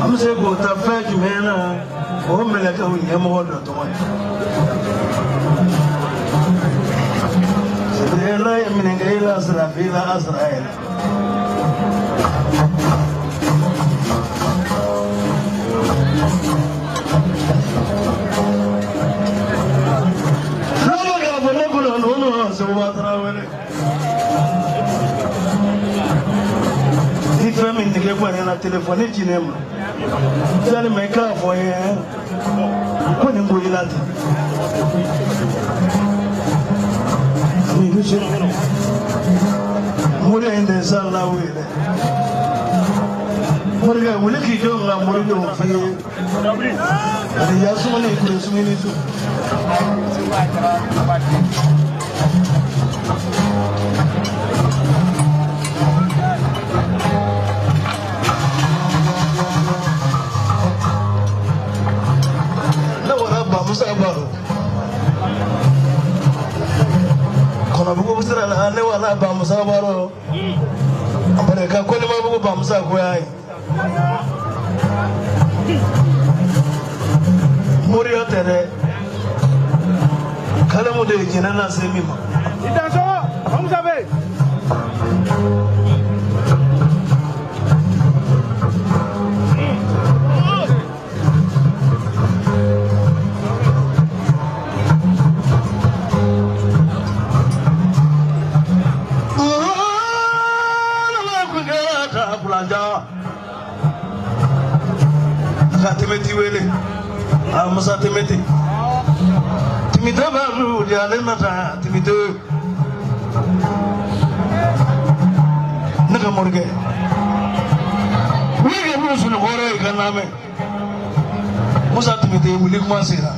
An bɛ se k'o ta fɛn jumɛn na o mɛlɛkɛw ɲɛmɔgɔ dɔ tɔgɔ ye Jibrila ye Minikayila Asirafila Asirayila N'ala k'a fɔ ne bolo ninnu Seguba Tarawele ni fɛn min nege bɔ ne na telefɔni ci ne ma yalima i k'a fɔ n ye ko nin ko i la ten mori in tɛ sa la wele morikɛ wuli k'i jɔ n ka moridenw f'i ye ani yasumani kure sumini su ne wara bamusa baro kɔnɔbugu sira la ne wara bamusa baro a barika kɔnimabugu bamusa ko y'a ye Moriya tɛ dɛ kalamu de ye jinɛ lase min ma. I dansɔgɔ Bamusa bɛ yen. Ka tɛmɛti wele a musa tɛmɛti timite b'a lu di ale na ta timite ne ka morikɛ wuli ka b'u sunɔgɔ ye ka lamɛn musa timite wuli kuma sera.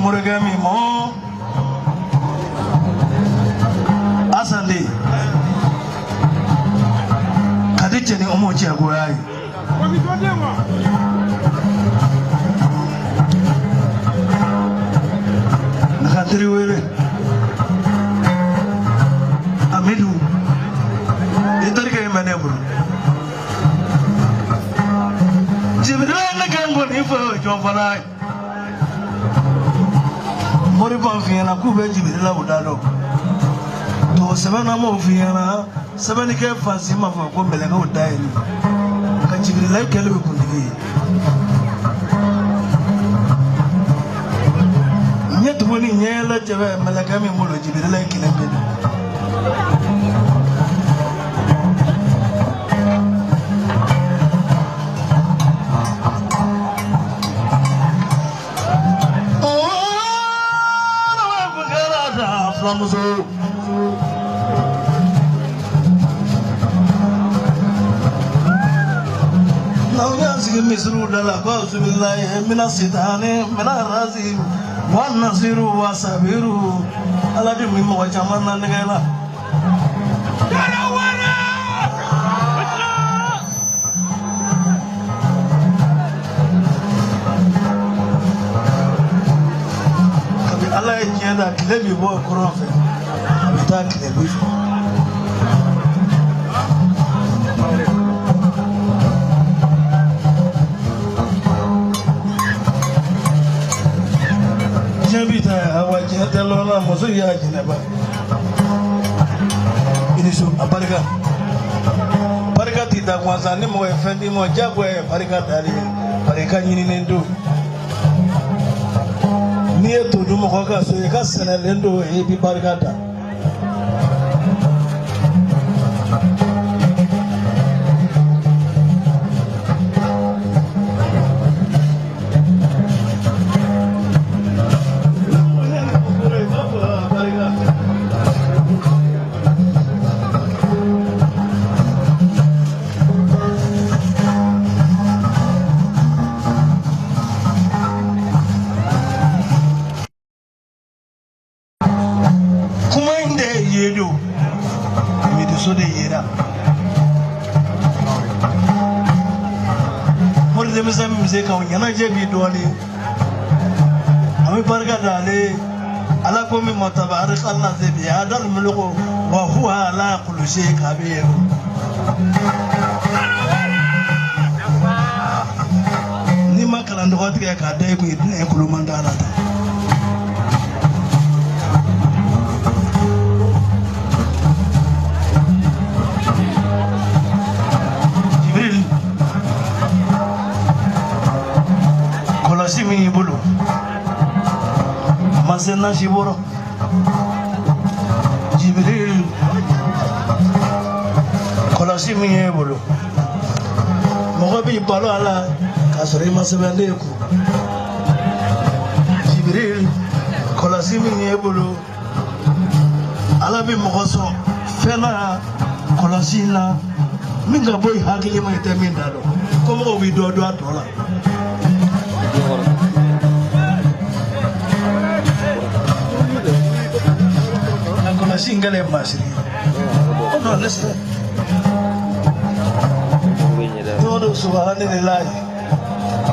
Morikɛ min mɔ Asande kadi cɛni o m'o cɛ goya ye. Nka teri wele Amidu i terikɛ in bɛ ne bolo Jibirila ne ka n kɔni fɔ jɔn fana ye mori b'a f'i ɲɛna k'u bɛ Jibirila u da dɔn tubabu sɛbɛnna m'o f'i ɲɛna sɛbɛnnikɛ fansi m'a fɔ ko mɛlɛkɛw da ye nin nka Jibirila kɛlen bɛ kuntigi ye ɲɛ tugu ni ɲɛ yɛlɛ cɛ bɛ mɛlɛkɛ min bolo Jibirila ye kelen pe don. Fulamuso n'aw y'a sigi misiriw da la ko asubilayi mina sitani mina razi. Wa nasiru wa sabiru ala de min mɔgɔ caman na nɛgɛ la. Kabi ala ye diɲɛ da, tile bi bɔ kɔrɔn fɛ, a bɛ taa tile bi fɛ. Diɲɛ bi taa awa diɲɛ tɛ lɔn na muso y'a jinɛba. I ni su a barika. Barika ti da gansan ni mɔgɔ ye fɛn d'i ma diyagoya ye barika dali ye barika ɲininen don. N'i ye to dun mɔgɔ ka so i ka sɛnɛlen don i bi barika da. Kuma in de ye don so de yera mori denmisɛn min bɛ se k'aw ɲɛnajɛ bi dɔɔnin an bɛ barika da ale ye ala ko min ma tabarakallazi biyadal mulku wa huwa ala kulli shay'in qadir. N'i ma kalan dɔgɔ tigɛ k'a da i kun i tɛna i kulo man da la tan. Jibril kɔlɔsi min y'i bolo a ma se nasi bɔrɔ. Jibril kɔlɔsi min y'e bolo mɔgɔ b'i balo a la k'a sɔrɔ i ma sɛbɛn ne kun. Jibril kɔlɔsi min y'e bolo ala bɛ mɔgɔ sɔn fɛn na kɔlɔsi in na min ka bɔ i hakili ma i tɛ min da dɔn ko mɔgɔw b'i dɔ dɔn a tɔ la. Nka kɔlɔsi in kɛlen masiri ye o nɔ ne sera don o don subahanilayi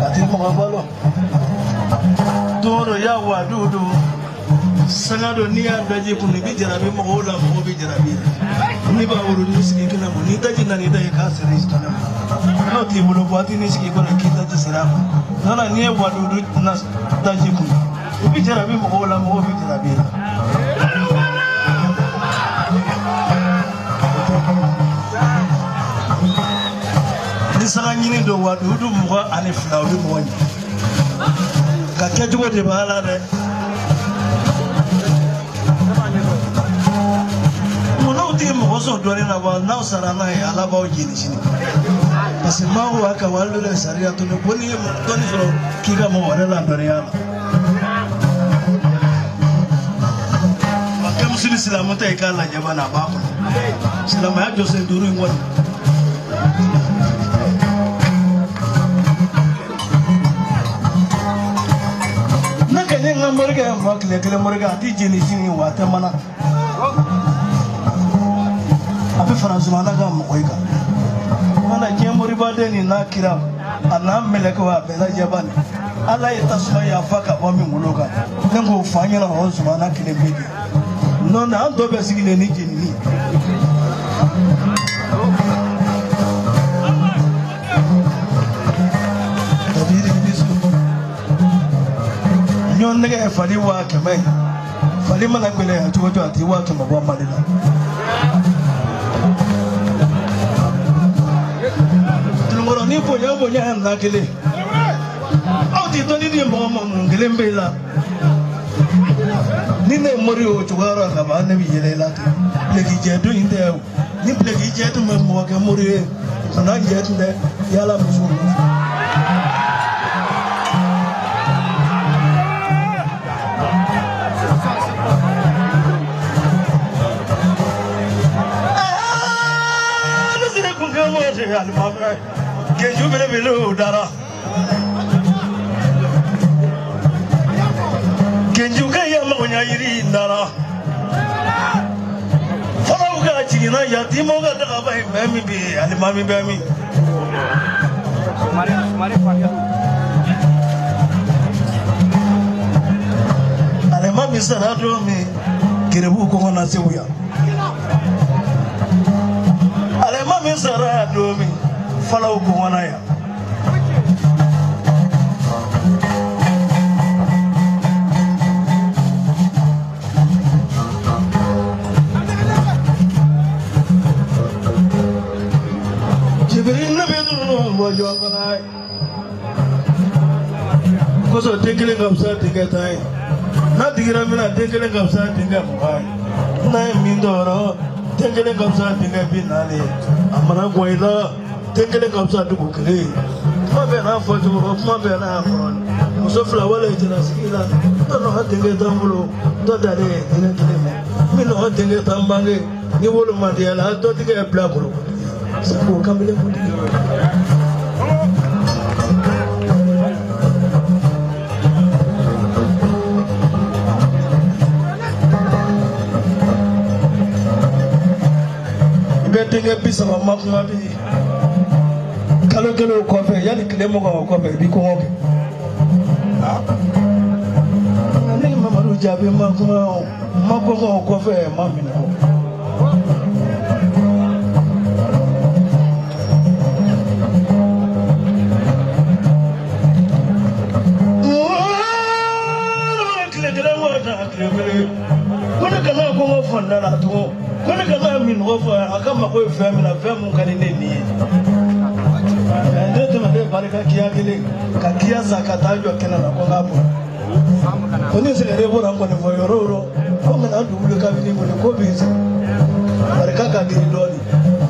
a ti mɔgɔ balo don o don ya wadudu sanga don n'i y'a daji kun i bɛ jarabi mɔgɔw la mɔgɔw bɛ jarabi n'i b'a wolo n'i sigi kɛnɛ ma n'i daji nana i da ye k'a sera i kɛnɛ ma n'o t'i bolo waati n'i sigi kɔnɔ k'i daji sera a ma nana n'i ye wadudu na daji kun i bɛ jarabi mɔgɔw la mɔgɔw bɛ jarabi la. Ni sanga ɲini don wadudu 22 o bɛ mɔgɔ ɲɛ ka kɛcogo de b'a la dɛ. Munnaw tɛ mɔgɔ sɔn dɔɔnin na wa n'aw sara n'a ye ala b'aw jeni sini parce que maa wa ka wali dɔ sariya to ne ko n'i ye dɔnni sɔrɔ k'i ka mɔgɔ wɛrɛ ladɔnniya la. Wa kɛmuso ni silamɛ tɛ i k'a lajɛ bana a b'a kɔnɔ silamɛya jɔsen duuru in kɔni. Ne ka ne ka morikɛ fa tile kelen morikɛ a ti jeni sini wa a tɛ mana a bɛ fara sumana ka mɔgɔ yi kan mana diɲɛ moribaden nin n'a kira a n'a mɛlɛkɛw a bɛɛ lajɛba nin ala ye tasuma yafa ka bɔ min bolo kan ne k'o fa ɲɛna o sumana kelen bɛ di n'o tɛ an tɔ bɛɛ sigilen ni jenini. Ɲɔgɔn nɛgɛ ye fali 100,000 ye fali mana gɛlɛya cogo cogo a ti 100,000 bɔ Mali la. Tulukɔrɔ ni bonya bonya ye na kelen aw ti dɔnni di mɔgɔ ma mun kelen b'e la ni ne ye mori ye o cogoya la ka ban ne bɛ yɛlɛ i la ten bilekijɛ dun in tɛ o ni bilekijɛ tun bɛ mɔgɔ kɛ mori ye kana jɛ tun tɛ yala musow nɔfɛ. Ne sigi kun kɛ mɔgɔ tɛ alimami kɛju belebelew dara. ɲa yiri in da la. Falaw ka jiginna yatimɛw ka dagaba in bɛ min bi alimami bɛ min. Alimami sara don min geribuw kɔngɔ na segu yan. Alimami sara don min falaw kɔngɔ na yan. Jibiri ne bɛ ninnu bɔ jɔn fana ye. Kosɔn den kelen ka fisa denkɛ tan ye. N'a digira min na den kelen ka fisa denkɛ 20 ye. N'a ye min tɔɔrɔ den kelen ka fisa denkɛ 40 ye. A mana gɔn i la den kelen ka fisa dugu kelen ye. Kuma bɛɛ n'a fɔcogo kuma bɛɛ n'a kɔrɔ. Muso fila wale cɛlasigi la dɔ nɔ ka denkɛ tan bolo dɔ dalen ye hinɛ kelen ma. Min nɔ ka denkɛ tan bange ni wolo man di a la dɔ tigɛ bila kɔrɔ. Sabu kamalen kuntigi. I bɛ denkɛ 30 ma kuma bi kalo kelen o kɔfɛ yanni tile 20 o kɔfɛ i b'i kɔngɔ kɛ. Ne ni Mamadu Jaabi ma kuma o ma kɔngɔ o kɔfɛ ma minɛ o. Tile kelen o ta tile kelen ko ne kana kɔngɔ fɔ n da la tugun ko ne kana minɔgɔ fɔ a ka mako ye fɛn min na fɛn mun ka di ne nin ye. Ne tɛmɛ ne barika kiya kelen ka kiya san ka taa jɔ kɛnɛ la ko n k'a bɔ. Ko ni sɛgɛrɛ bɔra n kɔni fɔ yɔrɔ o yɔrɔ ko n kana dugu wuli kabini kɔni ko b'i sɔrɔ barika ka girin dɔɔnin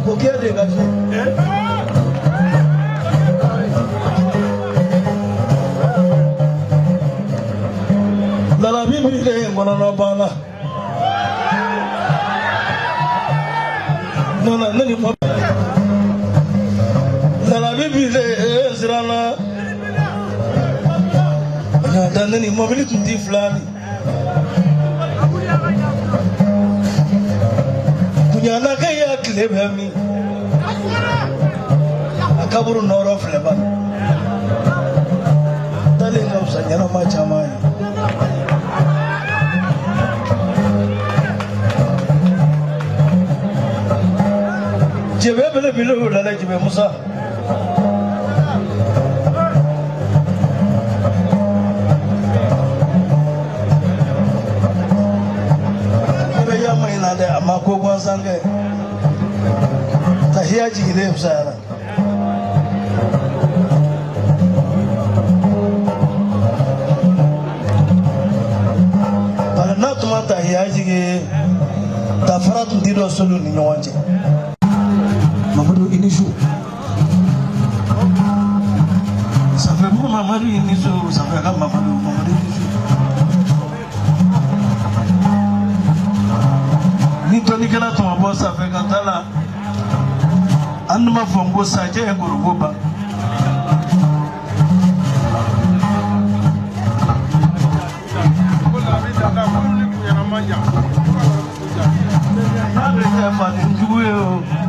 ko kiya de ka fi. Lalabi bi de kɔnɔna banna. Nana ne ni ma. Lalabi bi de siranna. Nka ne ni mɔbili tun ti fila ni. Kuɲanakɛ y'a tile bɛ min. A kaburu nɔrɔ filɛ ban. Dalen ka fisa ɲɛnama caman ye. Jebe belebele o la Jebe Musa. Ne bɛ yama in na dɛ a ma ko gansan kɛ. Tahiya jigilen fisayara. Bari n'a tun ma tahiya jigin dafara tun ti dɔn soluw ni ɲɔgɔn cɛ. Mamadu i ni su. Safɛbugu Mamadu i ni su Safɛ ka Mamadu Mamadu i ni su. Ni dɔnnikɛla tun ma bɔ Safɛ ka taa la an tun b'a fɔ n ko sajɛ ye gorogo ban. N'a bɛ kɛ faden jugu ye o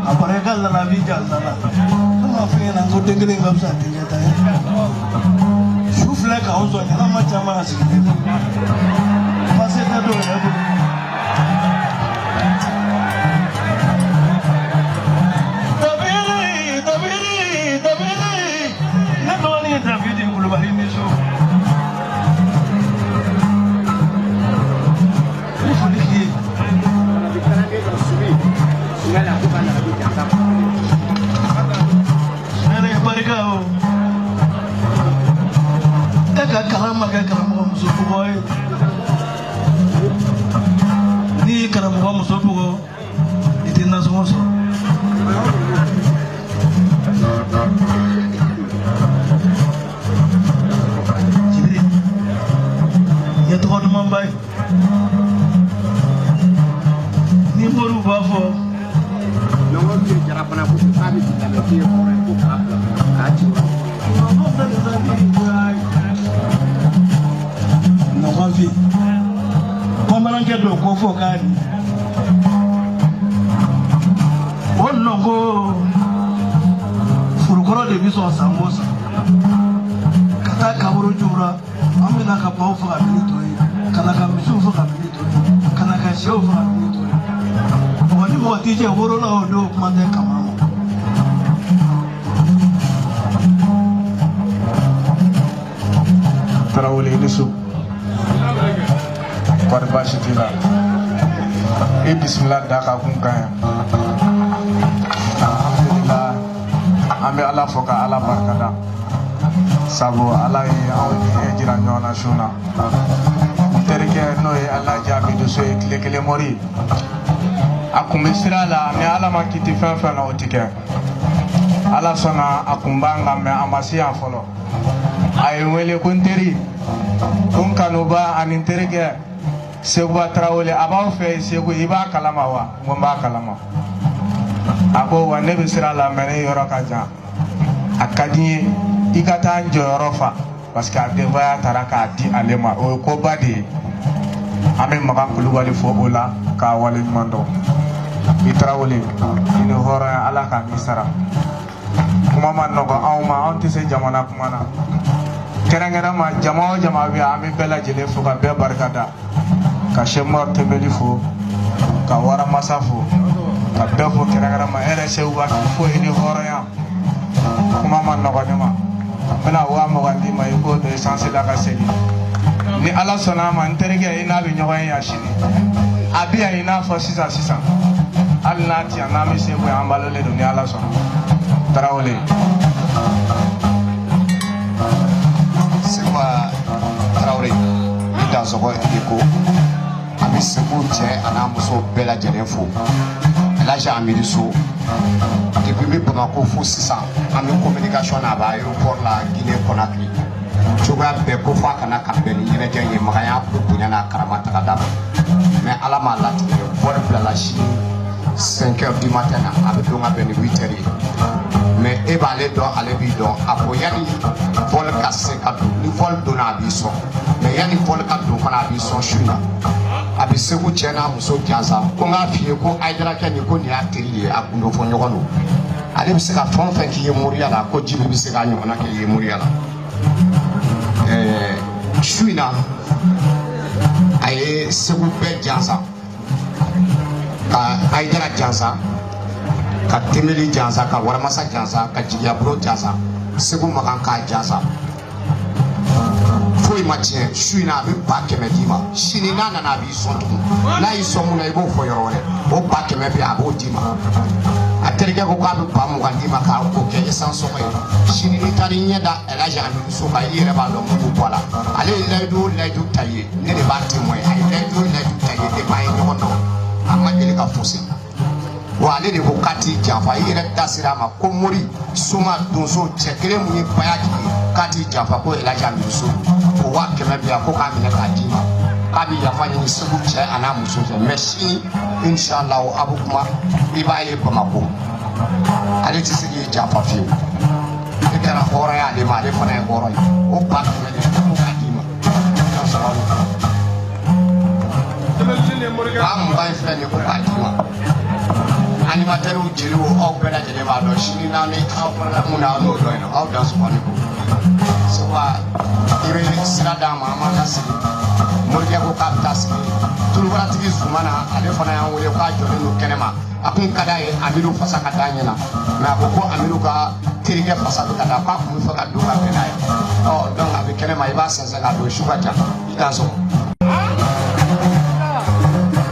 a bɔra i ka lalabi jansa la ne m'a f'i ɲɛna n ko den kelen ka fisa denkɛ tan ye. Su filɛ k'anw sɔn ɲɛnama caman a sigilen don pase tɛ dɔw yɛrɛ bolo. Dabiri dabiri dabiri ne dɔgɔnin ye Davidi Kulubali ni su. N bɛ foli k'i ye. Hɛrɛ barika o. E ka kalan ma kɛ karamɔgɔ muso bugɔ ye. N'i ye karamɔgɔ muso bugɔ i tɛ nasɔngɔ sɔrɔ. Jibiri i ye tɔgɔ dumanba ye. Ni moriw b'a fɔ. Ɲɔgɔn fi kɛ don ko fɔ k'a di o nɔ ko forokɔrɔ de bi sɔn san o san ka taa kaburu jura an bɛna ka baw faga mini to ye ka na ka misiw faga mini to ye ka na ka sɛw faga mini to ye mɔgɔ ni mɔgɔ t'i jɛ woro la o don kuma tɛ kama ma. Tarawele i ni su kɔri baasi t'i la i bisimila da ka kun kan yan alhamdulillah an bɛ ala fo ka ala barikada sabu ala ye anw ni e jira ɲɔgɔn na su na n terikɛ n'o ye Alhaji Amidu So ye tile kelen mori a kun bɛ sira la ni ala ma kiti fɛn fɛn na o ti kɛ ala sɔnna a kun b'an kan mɛ a ma se yan fɔlɔ a ye n wele ko n teri ko n kanuba ani n terikɛ Seguba Tarawele a b'aw fɛ yen Segu i b'a kalama wa n ko n b'a kalama a ko wa ne bɛ sira la mɛ ne yɔrɔ ka jan a ka di n ye i ka taa n jɔyɔrɔ fa parce que a denbaya taara k'a di ale ma o ye koba de ye an bɛ Makan Kulubali fo o la k'a waleɲuman dɔn i Tarawele i ni hɔrɔnya ala k'a ni sara kuma ma nɔgɔ anw ma anw tɛ se jamana kuma na kɛrɛnkɛrɛn ma jama o jama bɛ yan an bɛ bɛɛ lajɛlen fo ka bɛɛ barika da ka Sɛmɔri Tɛnbeli fo ka Waramasa fo ka bɛɛ fo kɛrɛnkɛrɛn ma e yɛrɛ Seguba k'i fo i ni hɔrɔnya kuma ma nɔgɔ ne ma n bɛna 20,000 d'i ma i k'o don esansi la ka segin ni ala sɔnna a ma n terikɛ i n'a bɛ ɲɔgɔn ye yan sini a bɛ yan i n'a fɔ sisan sisan hali n'a ti yan n'an bɛ se yan an balolen don ni ala sɔnna Tarawele. Seguba Tarawele i dansɔgɔ i ko an bɛ Segu cɛ a n'a muso bɛɛ lajɛlen fo Elhaji Amidu So depuis n bɛ Bamakɔ fo sisan an bɛ communication na a bɛ aéroport la Guinée Conakry cogoya bɛɛ ko f'a kana ka bɛn ni ɲɛnajɛ in ye Makan y'a ko bonya n'a karama ta ka d'a ma mais ala m'a latigɛ vol bilala sini 5 heures du matin na a bɛ don ka bɛn ni 8 heures ye mais e b'ale dɔn ale b'i dɔn a ko yanni vol ka se ka don ni vol donna a b'i sɔn mais yanni vol ka don fana a b'i sɔn su in na a bɛ Segu cɛ n'a muso jansa ko n k'a f'i ye ko Ayidarakɛ nin ko nin y'a teri de ye a gundo fɔ ɲɔgɔn don ale bɛ se ka fɛn o fɛn k'i ye moriya la ko Jibi bɛ se k'a ɲɔgɔnna k'i ye moriya la ɛɛ su in na a ye Segu bɛɛ jansa ka Ayidara jansa ka Tembeli jansa ka Waramasa jansa ka Jigiyaburo jansa Segu Makan k'a jansa foyi ma tiɲɛ su in na a bɛ 100,000 d'i ma sini n'a nana a b'i sɔn tugun n'a y'i sɔn mun na i b'o fɔ yɔrɔ wɛrɛ o 100,000 bɛ yen a b'o d'i ma a terikɛ ko k'a bɛ 20,000 d'i ma k'a o kɛ esansi sɔngɔ ye sini n'i taara i ɲɛ da Elhaji Amidu So kan i yɛrɛ b'a dɔn mun b'o bɔ a la ale ye layidu o layidu ta i ye ne de b'a témoin a ye layidu o layidu ta i ye depuis an ye ɲɔgɔn dɔn a ma deli ka fosi wa ale de ko k'a t'i janfa i yɛrɛ da sera a ma ko mori soma donso cɛ kelen mun ye baya k'i ye k'a t'i janfa ko Elhaji Amidu So o 100,000 bi yan ko k'a minɛ k'a d'i ma k'a bɛ yafa ɲini Segu cɛ a n'a muso fɛ mais sini inshallah a bɛ kuma i b'a ye Bamakɔ ale tɛ se k'i janfa fiyewu e kɛra hɔrɔn ye ale ma ale fana ye hɔrɔn ye o 100,000 de ko k'a d'i ma 20,000 in filɛ nin ye ko k'a d'i ma animatɛriw jeliw aw bɛɛ lajɛlen b'a dɔn sini n'aw ni aw fana mun na aw n'o dɔn yen nɔ aw dan sɔgɔ ni ko Seguba i bɛ sira d'a ma an b'an ka sigi morikɛ ko k'a bɛ taa sigi tulubaratigi Zumana ale fana y'an wele k'a jɔlen don kɛnɛma a kun ka d'a ye Amidu fasa ka d'a ɲɛna mais a ko ko Amidu ka terikɛ fasa bɛ ka da k'a kun bɛ fɛ ka don ka bɛn n'a ye ɔ donc a bɛ kɛnɛma i b'a sɛnsɛn ka don su ka ca i t'a sɔrɔ.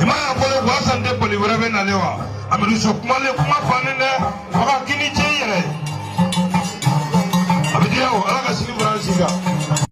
I m'a ye a fɔlen ko Asan tɛ boli wɛrɛ bɛ nalen wa Amidu So kumalen kuma bannen dɛ Makan k'i ni ce i yɛrɛ ye a bɛ diya o ala ka sini fara an si kan.